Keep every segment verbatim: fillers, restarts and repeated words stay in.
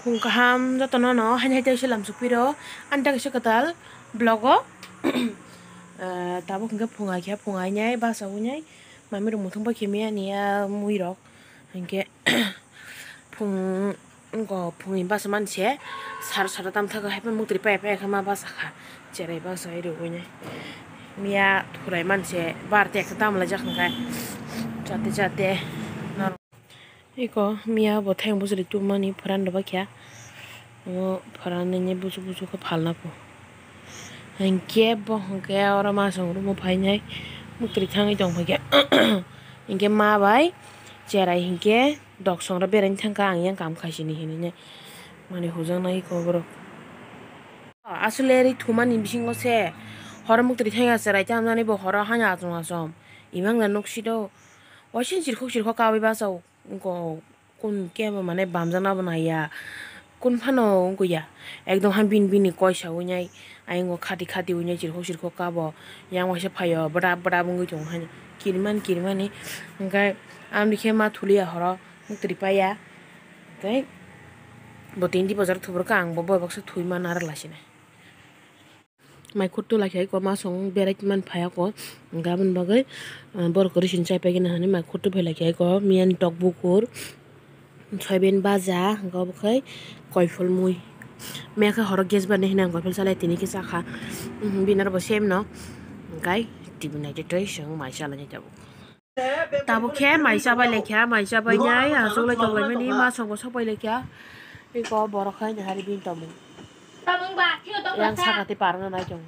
Phung kaham jotono no haini hai tei se lamsok piro ani ta kaisa kwtal vlog o. Eh, tabuk hwnkhe phung hai khe phung hai nai basa wngnai mami rok muthung bai khe mia ni ya mui rok hinkhe phung wngkha phungni basa mani se sar sara tam thago hai phano muktri paya paya khe ma basa kha cherai basa rw wngnai mia thurai mani se bar te ekta tam laijak hwnkhe chate chate. Iko mia bo thayung bwswrwi tubumani phoran rwbaikha. Omo phoran nini buchuk buchuk khe phalna kho. Hinkhe bo hinkhe oro masong room o phainai muktwi thangwi tongphaikha. Hinkhe ma bai cherai hinkhe doksongra beraina thangkha ang yang kam khaisini hinwi mani hujaknai iko borok. Aswk lerwi thumani bisingo se horo muktwi thangya cherai tamnani bo horo hanya achom achom imang na nuksidok. Waisa chirkhok chirkhok kawi bachao. Wngkha, kun kebo mane bamjakna bo naiya, kun phano wngkha ya, ekdom ha bini bini koi sawi nai, ayang o khati khati wngnai chirkhok chirkhok kabo, yang waisa phaio bwdap bwdap wngwi tongo haino, kirimani kirimani, hwnkhe amoni khe ma thuliya horo, muktwi paiya, tei bo tini di bazar thubur kha ang bo boi baksa thwi ma narwk lai sinai. Mai khurtu lai khe eko masong berai man phai ako, hwnkhe aboni bagwi, ah, borok kwrwi sini chai paigwna hinwi mai khurtu phai lai khe eko miyani tok bukur, soybean baja, hwnkhe obo khai koiphol mui. Mekhe horo gas bar ni hinwi ang koiphol salai tini khe chakha, mhm, bini aro bo same no, hwnkhe T V naitwi twi chwng mai chalainai tabuk. Tabuk khe mai chabai laikha, mai chabai nai, achuklai tonglaimani, masongbo sokbai laikha. Eko borok hai nahari bini tongmung. Yang sakati parna nai tongo.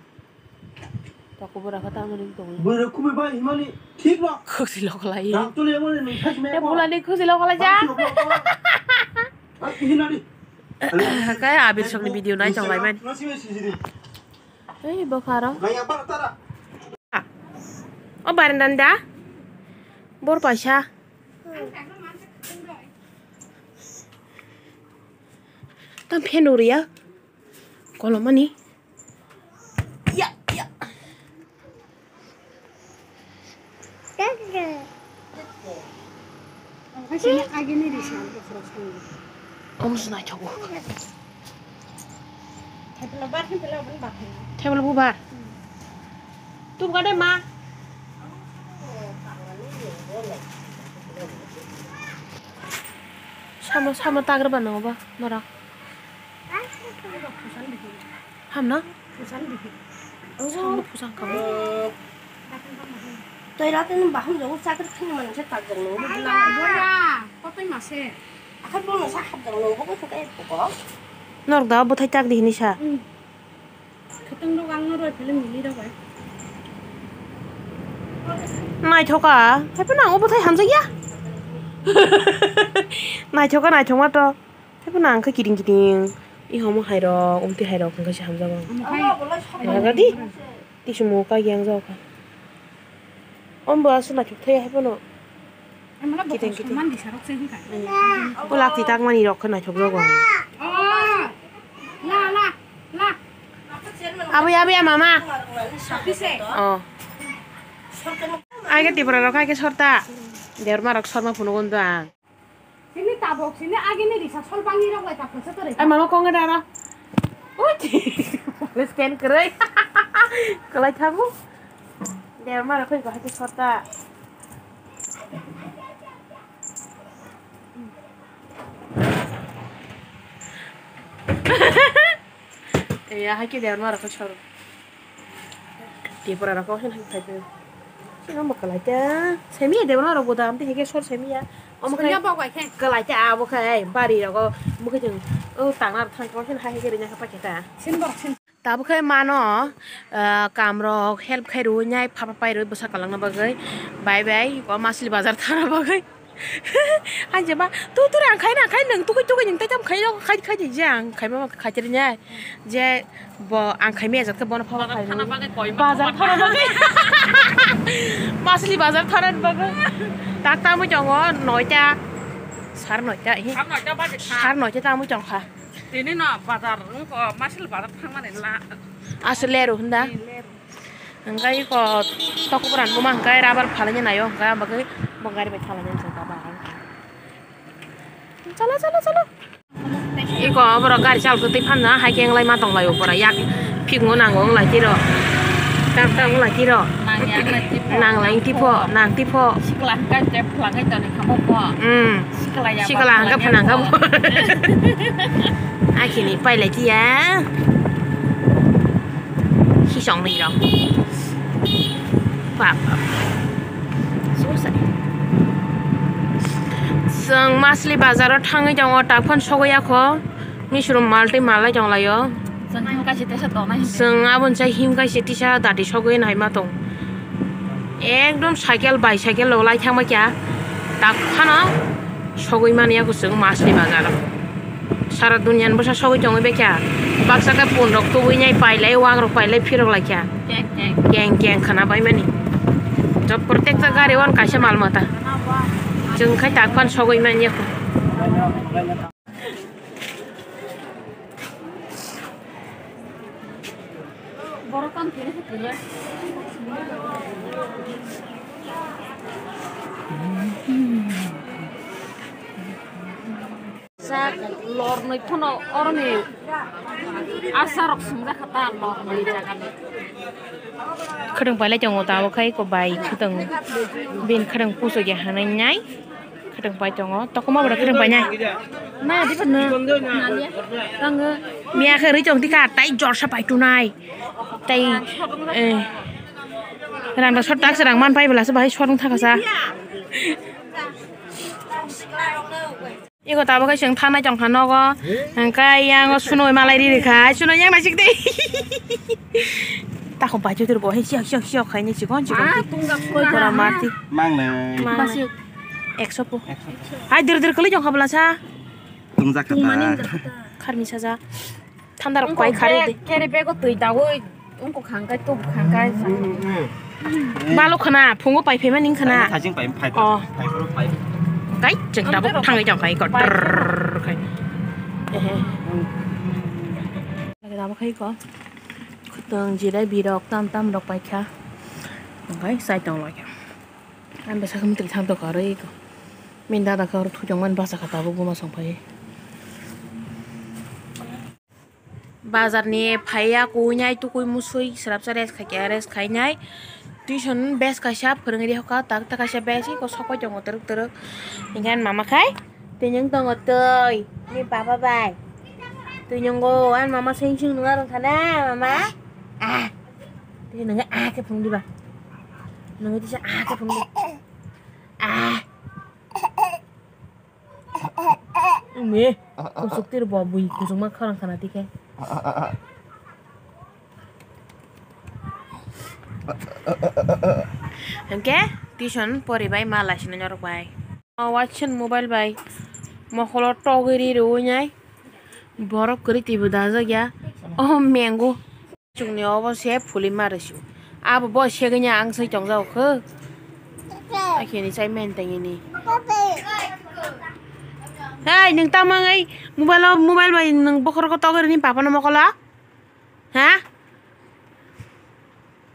Toko bora khe tamoni tongo. Bwrwi kubui bai himani thik no. Khwsi lokolai. Rang tuli emoni nung thas me. E bulani khwsi lokolai ja. Bang sirok lokolai. Ai, hinani. Kai abir sokni video nai tonglaimani. Nasi me sijiri. Ei, bokharo. Naya bar tara. O barandani da? Bor paisa. Tam phen uriya. Kolomani. Ya, ya. Omo se naithogo. Table bubar. Tubga de ma. Samo, samo tagra ba nongo ba, norok. Hamno? Samo phusang kabo. Toi rate nung bahum jago chakri khini manung se tak jang nung. Boya, kotai mase. Akhai bono sa hap jang nung, bobo thokai poko. Norok da bwthai tak di hinwi sa. Hmm. Kheteng rok ang no roi phele mili rok bai. Naithoka, haiphano ang o bwthai hamjakya. Naithoka, naithokma to. Tei phano ang khe kiting kiting, i homo hai rok, umtwi hai rok hwnkhe se hamjago ang. Omo hai. Naga di, tismu kagi ang jago kha. Omo bo aswk naithok thai hai phano. Kiting kiting. Omo bo kiting kiting. Songman di sarok se hwnkha. Hmm. O lakti takmani rok khe naithok jago ang. Oh. La, la, la. Abi, abi, mama. Sapise. Oh. Ai khe Tripura rok hai khe sorta. Derma rok sorma phunukgo ang. Sini tabok, sini agini risa sol bangi rok lai tapos se tore. Ai mama kong ada ara. Ui, stand kerei. Kelai thabu. Derma rok koi bahai sorta. Iya, hai ke derma rok sor. Tripura rok khe hai phai. Sino mo kalai ta. Semi derma rok bodam te hai ke sor semi ya. Omo khe kalai ta abo khe bari rok mo khe jeng. O tangna thang ko sino hai ke rinya kha paketa. Sin bor sin. Tabuk khe mano, ah, kam rok help khai rw nai pha pha pai rw bwsa kwlwng na bagwi. Bai bai ko masli bazar thana bagwi. Hain je ba, tu tu rang khai na khai nung tu kui tu kui nung tai tam khai no khai khai di je ang khai ma khai teri nyai. Je bo ang khai me jat ke bon pha khai. Bazar thana bagwi. Bazar thana bagwi. Masli bazar thana bagwi. Tak ta mui tongo noita. Sar noita hi. Sar noita baje kha. Sar noita ta mui tong kha. Tini no bazar wngkha masli bazar thang mani la. Asle ro hunda. Hingkai ko tokopran buma hingkai rubber phalanya nayo hingkai bagwi bo gari bai thalanya hingkai baba. Chalo, chalo, chalo. Iko borok gari chal kwtwi phanna hai khe wng lai ma tong lai o pura yak phikngo nango wng lai tiro. Tam tam wng lai tiro. Nang ya, nang tipo. Nang lai tipo, nang tipo. Sikla hwnkha je phlangwi toni kha bo bo. Hmm. Sikla ya sikla ba hwnkha phlangya phanang kha bo. Bo. Akhini pai lai tiya. Hisong ni rok. Pap, pap. Susai. Chwng Masli bazaro thangwi tongo, tak phano sogwi yakho. Misuru mal tei mal lai tong laio. Chwng him kaisa tesa tongnai him. Chwng aboni chai him kaisa tisa dati sogwi nai ma tong. Ekdom cycle, bicycle rok lai thangma kya. Tak phano sogwi mani yakho chwng Masli bazaro. Sara duniani bwsa sogwi tongwi bai kha. Baksa khe pun rok tubui nai pai lai, wak rok pai lai, phirok lai kha. Keng, keng. Keng, keng khwna bai mani. Jop protekta gari wan kaisa mal mata. Chwng khai tak phano sogwi manya kho. Borok tamo kiri kiri. Sak lornwi phano oroni asarok swngjak kha ta lornwi jagani. Khwtwng pailai tongo tabuk khai eko bai khwtwng bini khwtwng puchukya hinwi nai. Khwtwng pai tongo. Tokma bwrwi khwtwng pai nai. Na, di phano. Tango. Miya khe rwi tong tikha, tai jorsa pai tunai. Tai, eh, rang da sot tak se rang man pai bwla se bahai sot wng thaka sa. Iko tabuk khe chwng thangnai tong kha nogo. Hwnkhe yang o suno malai ri rikha. Suno yang naisik de. Takhum pai chutur bo hai siok siok siok khai ni chikon chikon. Ah, tungga Oi, pura pura. Mati. Mang nai. Mang nai. Basuk. Ekso po. Ekso. Hai dir dir kwlwi jong khabla sa. Tungjak kha ta. Kharmi saja. Thanda rok pai khari de. Kere bego twi dawi. Ungko khangkai tuk khangkai. Balo khana phungo pai phema ning khana. Thajing pai phai. Oh. Phai phuru phai. Kai cheng tabuk thangwi jong kai ko. Pai. Trrrr kai. Ehe. Lagi tabuk khai ko. Khutang jirai birok tam tam rok pai kha. Kai sai tong lagi. Ang bwsa khe mwtwi thang tongkha aro eko. Bini dada khe oro thujokmani bachakha tabuk buma songphai. Bazar ni phaiya kuinai tukui musui swrapsa rest khaikhe rest khainai. Tuition bes kaisa phwrwngwi rihokha tak tak kaisa bes eko sokoi tongo twrwk twrwk. Hinkhe ani mama khai twi nwng tongo twi ni baba bai. Twi nwngo ani mama seng seng nwnga rwngkha na mama. Ah. Tei nwngo ah khe phung diba. Nwngo tisa ah khe phung di. Ah. Umi. Kusuk tir bo bui kusuk ma khorang khana tikhe. Hwnkhe tuition poribai ma laisina norok bai. O Watson mobile bai mokolo togwi ri rwui nai. Borok kwrwi twibo dajak ya. Oh mango. Chwngni obo se phulwi ma rwsio. Abo bo segini ang sai tongjago kho. Akhini chai men tangini. Hey, nwng tamo wngwi mobile o, mobile bai nwng bokhorok togwi rwni papa no mokolo? Ha?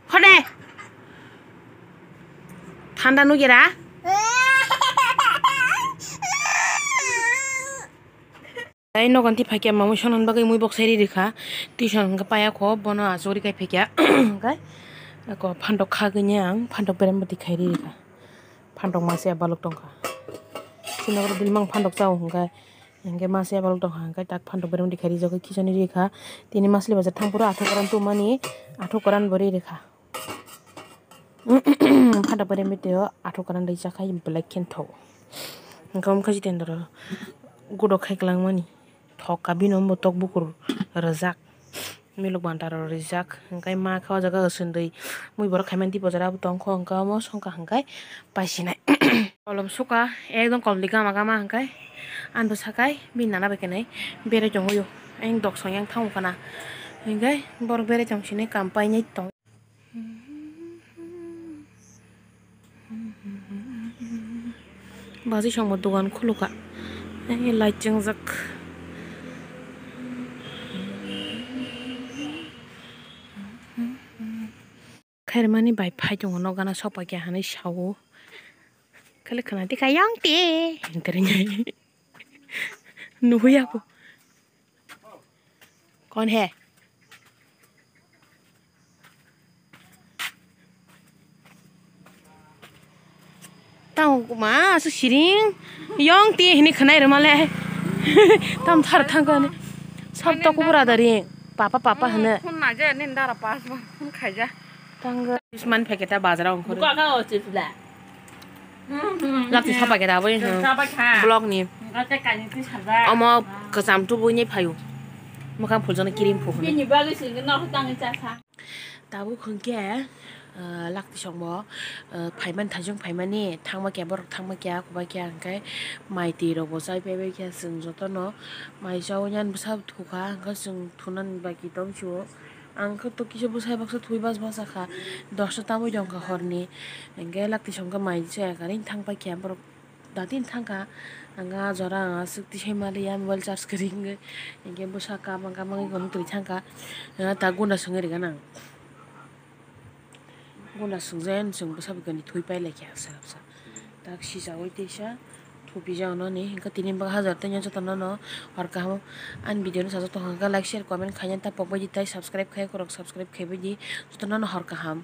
Hode? Thanda nugera? Tei nogon ti phaikya mamui sonan bagwi mui bok sai rikha. Tuition hwnkhe paya kho bono achugwi kai phaikya. Hwnkhe ako phantok khagwini ang phantok berem bwtwi khai rikha. Phantok masa balok tongkha. Chini oro bini mang phantok chao hwnkhe, hwnkhe masa balok tongkha hwnkhe tak phantok berem bwtwi khai rijagwi khichani rikha. Tini masli bazar thang phuru athok koran tumani athok koran bo ri rikha. Phantok berem bwtwi o athok koran rijak khai black khe thok. Hwnkhe omo khe jitendra godok khai kwlangmani. Thok ka bini omo tok bukur rijak. Milok banta rok rijak. Hwnkhe ma khe o jaga o swndwi mui borok khaimani tipo jora bo tongkho hwnkhe omo songkha hwnkhe paisinai. Kolom suka ekdom kolom di gama gama hwnkhe ani bwsakai bini nana bai khenai berai tongwi o. Ayang dok song yang thango khana hwnkhe borok berai tong sini kam painai tong. Bajisongbo dogan khulukha, light chengjak. Khairmani bai phai tongo, nok gana sokpaikha hinwi sao. Khali khwna tikha yong te hinwi. Nuhuyakho. On he. Tamo ma aswk siring yong ti hini khwnai rwmale. Tam thar thang kani. Sab to kubura da ring. Papa papa hwno. Phone naja nin dara pas ba phone khaija. Tang man pheketa bazar ong khoro. Buka ka o chipla. Lakti sapa keta abo. Sapa kha. Blog ni. Ngate kani ti saja. Omo kwcham tu bui ni phayu. Mokang phuljaknai cream phu. Bini bagwi singno tangwi chasa. Tabuk hwnkhe, ah, lakti songbo, ah, phaimani thajong phaimani thangma kya borok thangma kya kubai kya hwnkhe mai twi rokbo chai paibai kha chwng jotono mai chaui nani bwsa thukha hwnkhe chwng thunani baki tong sio ang khe to kisa bwsa baksa thwi bas basa kha dosta tamwi tongkha horni hwnkhe lakti songkhe mai chaya kwrwi thang paikha borok. Datin thangkha, ang ah jora ang aswk tisai maliya mobile charge kwrwi wngwi, hinkhe bwsa kabang kabang wngwi twi thangkha, ah, ta guna swngwi rwgano ang. Guna swngjakya chwng bwsa bwkani thwi pailaikha bwsa bwsa. Tak sijaui tisa thupijaknani, hinkhe tini bwkha hajar tei jotono no hor kaham ani video no sajak tongkha, like, share, comment khaina ta pokbai di tei subscribe khai, korok subscribe khaibai di, jotono no hor kaham.